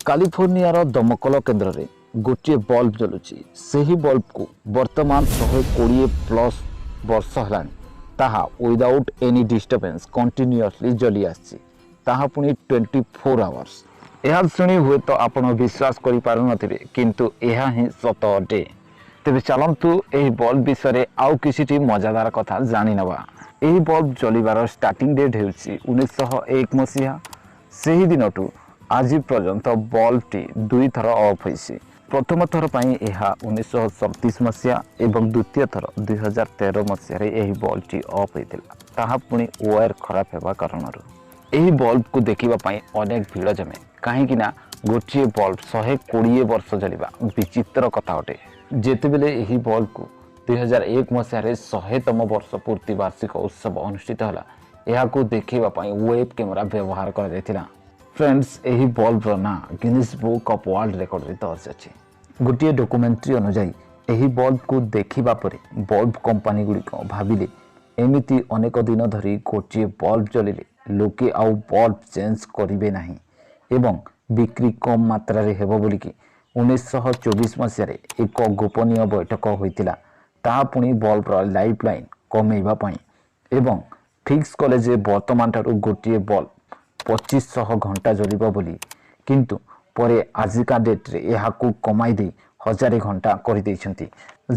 କାଲିଫୋର୍ଣ୍ଣିଆର ଦମକଳ କେନ୍ଦ୍ରରେ ଗୋଟିଏ ବଲ୍ବ ଜଳୁଛି। ସେହି ବଲ୍ବକୁ ବର୍ତ୍ତମାନ 120 ପ୍ଲସ୍ ବର୍ଷ ହେଲାଣି, ତାହା ୱିଦାଉଟ୍ ଏନି ଡିଷ୍ଟର୍ବାନ୍ସ କଣ୍ଟିନ୍ୟୁଅସଲି ଜଳି ଆସିଛି, ତାହା ପୁଣି 24 ଆୱାର୍ସ। ଏହା ଶୁଣି ହୁଏତ ଆପଣ ବିଶ୍ୱାସ କରିପାରୁନଥିବେ, କିନ୍ତୁ ଏହା ହିଁ ସତ ଅଟେ। ତେବେ ଚାଲନ୍ତୁ, ଏହି ବଲ୍ବ ବିଷୟରେ ଆଉ କିଛିଟି ମଜାଦାର କଥା ଜାଣିନେବା। ଏହି ବଲ୍ବ ଜଳିବାର ଷ୍ଟାର୍ଟିଂ ଡେଟ୍ ହେଉଛି 1901 ମସିହା। ସେହି ଦିନଠୁ ଆଜି ପର୍ଯ୍ୟନ୍ତ ବଲ୍ବଟି ଦୁଇଥର ଅଫ୍ ହୋଇଛି। ପ୍ରଥମ ଥର ପାଇଁ ଏହା 1937 ମସିହା ଏବଂ ଦ୍ୱିତୀୟ ଥର 2013 ମସିହାରେ ଏହି ବଲ୍ବଟି ଅଫ୍ ହୋଇଥିଲା, ତାହା ପୁଣି ୱାୟାର ଖରାପ ହେବା କାରଣରୁ। ଏହି ବଲ୍ବକୁ ଦେଖିବା ପାଇଁ ଅନେକ ଭିଡ଼ ଜମେ, କାହିଁକି ନା ଗୋଟିଏ ବଲ୍ବ 120 ବର୍ଷ ଜଳିବା ବିଚିତ୍ର କଥା ଅଟେ। ଯେତେବେଳେ ଏହି ବଲ୍ବକୁ 2001 ମସିହାରେ 100ତମ ବର୍ଷ ପୂର୍ତ୍ତି ବାର୍ଷିକ ଉତ୍ସବ ଅନୁଷ୍ଠିତ ହେଲା, ଏହାକୁ ଦେଖାଇବା ପାଇଁ ୱେବ୍ କ୍ୟାମେରା ବ୍ୟବହାର କରାଯାଇଥିଲା। ଫ୍ରେଣ୍ଡସ୍, ଏହି ବଲ୍ବର ନାଁ ଗିନିସ୍ ବୁକ୍ ଅଫ୍ ୱାର୍ଲଡ ରେକର୍ଡରେ ଦର୍ଜ ଅଛି। ଗୋଟିଏ ଡକୁମେଣ୍ଟାରୀ ଅନୁଯାୟୀ, ଏହି ବଲ୍ବକୁ ଦେଖିବା ପରେ ବଲ୍ବ କମ୍ପାନୀ ଗୁଡ଼ିକ ଭାବିଲେ, ଏମିତି ଅନେକ ଦିନ ଧରି ଗୋଟିଏ ବଲ୍ବ ଜଳିଲେ ଲୋକେ ଆଉ ବଲ୍ବ ଚେଞ୍ଜ କରିବେ ନାହିଁ ଏବଂ ବିକ୍ରି କମ୍ ମାତ୍ରାରେ ହେବ ବୋଲିକି 1924 ମସିହାରେ ଏକ ଗୋପନୀୟ ବୈଠକ ହୋଇଥିଲା, ତାହା ପୁଣି ବଲ୍ବର ଲାଇଫ୍ ଲାଇନ୍ କମେଇବା ପାଇଁ, ଏବଂ ଫିକ୍ସ କଲେ ଯେ ବର୍ତ୍ତମାନଠାରୁ ଗୋଟିଏ ବଲ୍ବ 2500 ଘଣ୍ଟା ଜଳିବ ବୋଲି। କିନ୍ତୁ ପରେ ଆଜିକା ଡେଟ୍ରେ ଏହାକୁ କମାଇ ଦେଇ 1000 ଘଣ୍ଟା କରିଦେଇଛନ୍ତି,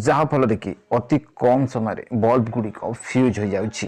ଯାହାଫଳରେ କି ଅତି କମ୍ ସମୟରେ ବଲ୍ବ ଗୁଡ଼ିକ ଫ୍ୟୁଜ୍ ହୋଇଯାଉଛି।